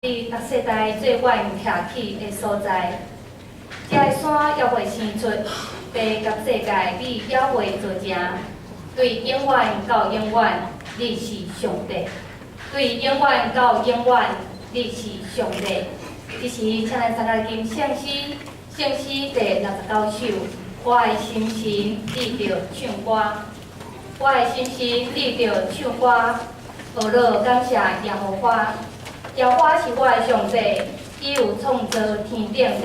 你逐世代做阮徛起的所在，這个山猶未生出，地佮世界你猶未造成，對永遠到永遠，你是上帝。對永遠到永遠，你是上帝。這時，請咱三個吟聖詩，聖詩第69首。我的心神你著唱歌，我的心神你著唱歌，學樂感謝耶和華。耶和華是我的上帝，伊有創造天頂地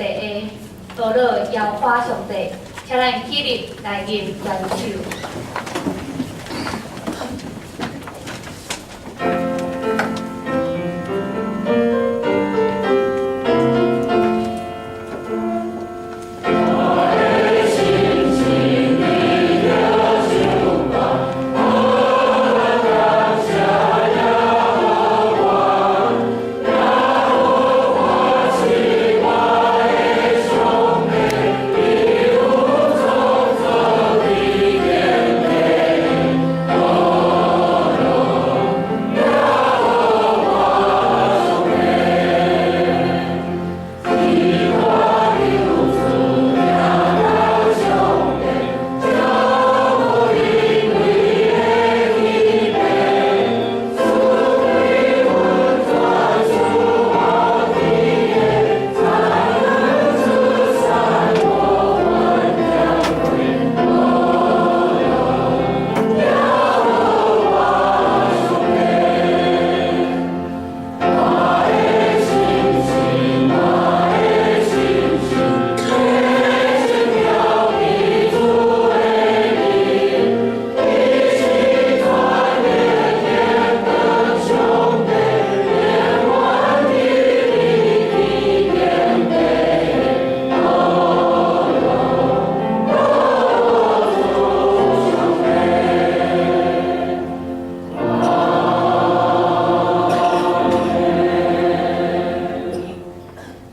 下，學樂耶和華上帝，請咱起立來吟全首。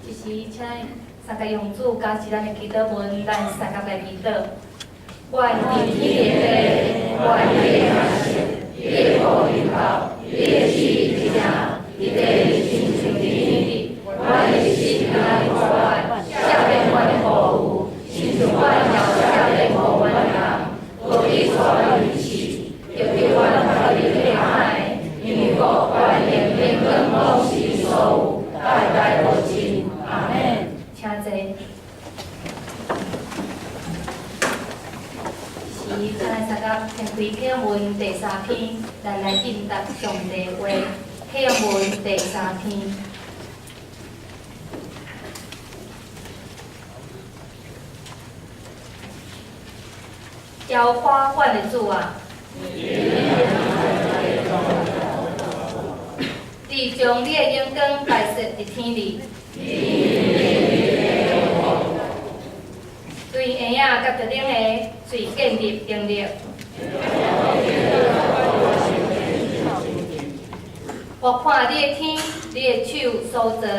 這時，請三個用主加持咱的祈禱文，咱三個來祈禱。願佇天的父，願你的名聖，你的國臨到，你的旨意成，佇地親像佇天頂。阮的一時今仔日予阮，赦免阮的過誤，親像阮也赦免予阮的人。無去帶阮入試，著救阮脫離黑暗的，因為國權榮榮光攏是你所有，代代無盡。阿們。請坐。是，請咱三個先開啟文第三篇，咱來應答上帝話。啟文第三篇。耶和華阮的主啊，你將你的榮光擺設佇天裡，對嬰仔佮著冷的，遂建立能力。我看你的天，你的手所造的，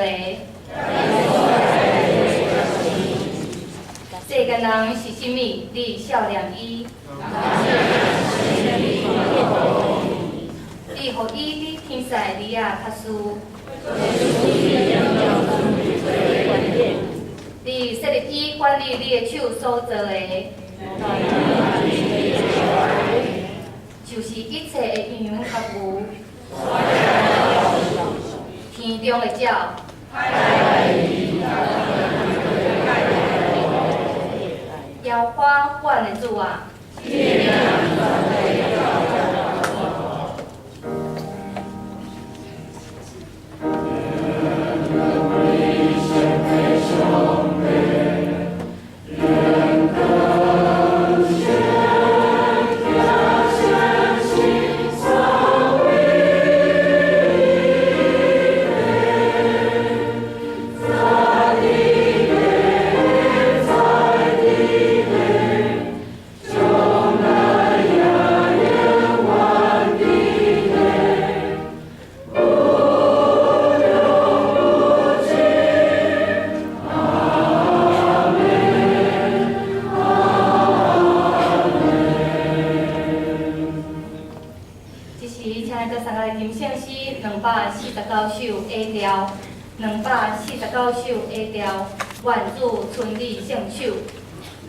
世間人是啥物？你數念伊，你予伊比天使兒仔較輸。你設立伊管理你的手所造的，就是一切的羊佮牛，天中的鳥。耶和華阮的主啊！ 將來也。249首下調，願主親你聖手，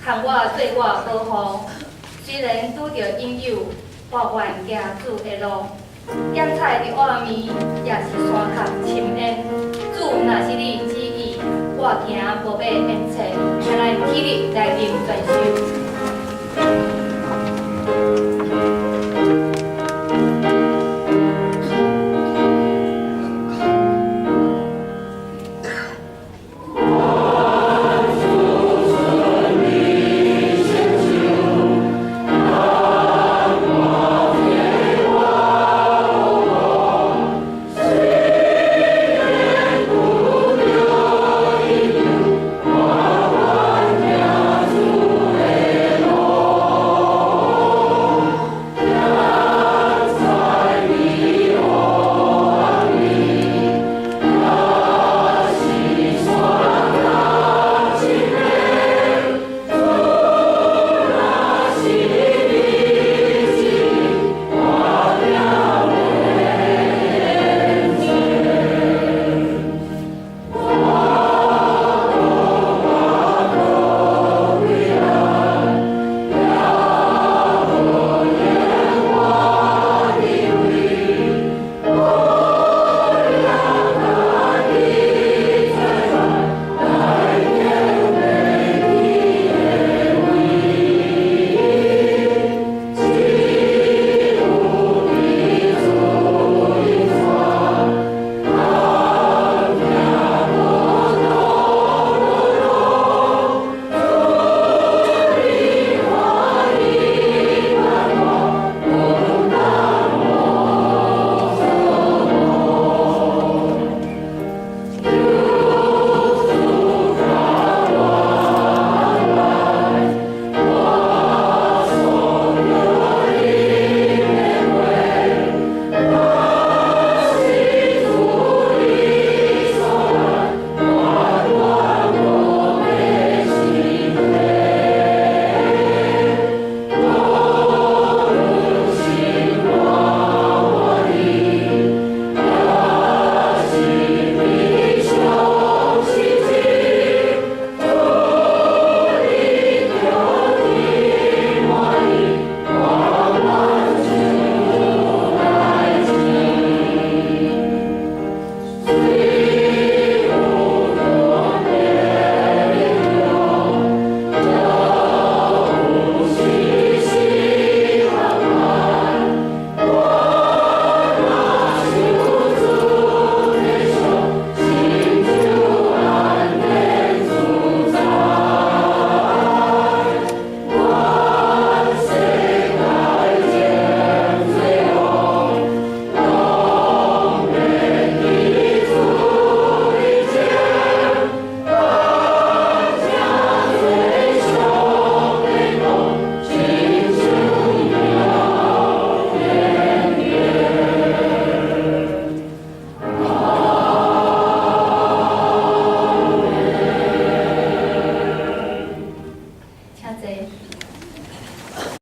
牽我做我保護。雖然拄著引誘，我願行主的路。險彩佇暗暝，也是山崁深淵。主若是你旨意，我行無欲延遲，請咱起立來認全壽。